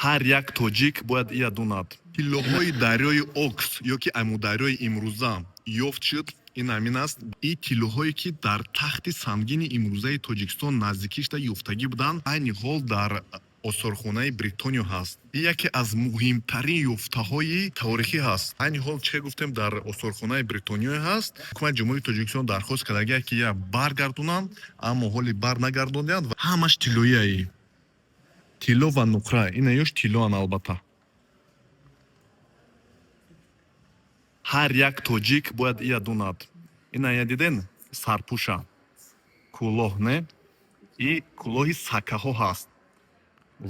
Ҳар як тоҷик бояд ия донад. Тиллоҳои дарёи Окс ё ки Амударёи имрӯза ёфт шуд, ин ҳамин аст. И тиллоҳое, ки дар Тахти Сангини имрӯзаи Тоҷикистон наздикишта ёфтагӣ буданд, айни ҳол дар осорхонаи Бритониё ҳаст. И яке аз муҳимтарин ёфтаҳои таърихӣ ҳаст. Айни ҳол, чӣ гуфтем, дар осорхонаи Бритониё ҳаст. Ҳукумати Ҷумҳурии Тоҷикистон дархост кардагия, ки я баргардонанд, аммо ҳоли бар нагардондианд. Ва ҳамаш тиллоияи тилло ва нуқра. Ина ёш тиллоан, албатта. Ҳар як тоҷик бояд ия донад. Ина я диден, сарпӯша, кӯлоҳ, не, и кӯлоҳи сакаҳо ҳаст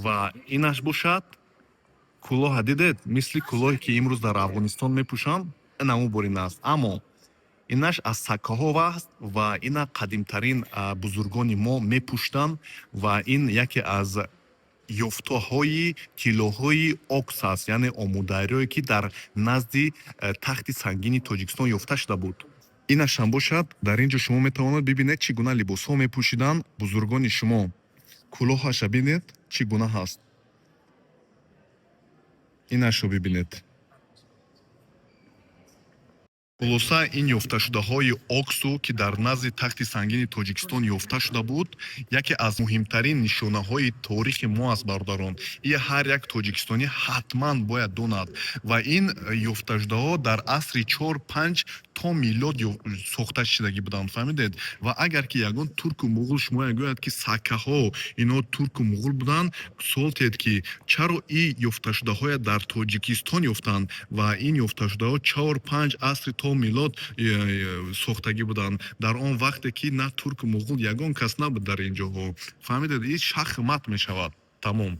ва инаш бошад кӯлоҳа. Дидед, мисли кӯлоҳе, ки имрӯз дар Афғонистон мепӯшанд, инаму борин аст, аммо инаш аз сакаҳо аст ва ина қадимтарин бузургони мо мепӯштанд. Ва ин яке аз ёфтаҳои тиллоҳои Окс аст, яъне Омударёе, ки дар назди Тахти Сангини Тоҷикистон ёфта шуда буд. Инашам бошад, дар ин ҷо шумо метавонед бибинед, чӣ гуна либосҳо мепӯшиданд бузургони шумо. Кӯлоҳаша бинед, чӣ гуна ҳаст. Инашро бибинед. Хулоса, ин ёфташудаҳои Оксу, ки дар назди Тахти Сангини Тоҷикистон ёфта шуда буд, яке аз муҳимтарин нишонаҳои таърихи мо аст, бародарон. И ҳар як тоҷикистонӣ ҳатман бояд донад. Ва ин ёфташудаҳо дар асри 4-5 то милод сохта шудагӣ буданд, фаҳмидед? Ва агар ки ягон турку муғул шумоя гӯяд, ки сакаҳо ино турку муғул буданд, суол тиҳед, ки чаро и ёфташудаҳоя дар Тоҷикистон ёфтанд ва ин ёфташудаҳо 4-5 асри то милод сохтагӣ буданд, дар он вақте ки на турку муғул, ягон кас набуд дар ин ҷоҳо, фаҳмидед? И шахмат мешавад, тамом.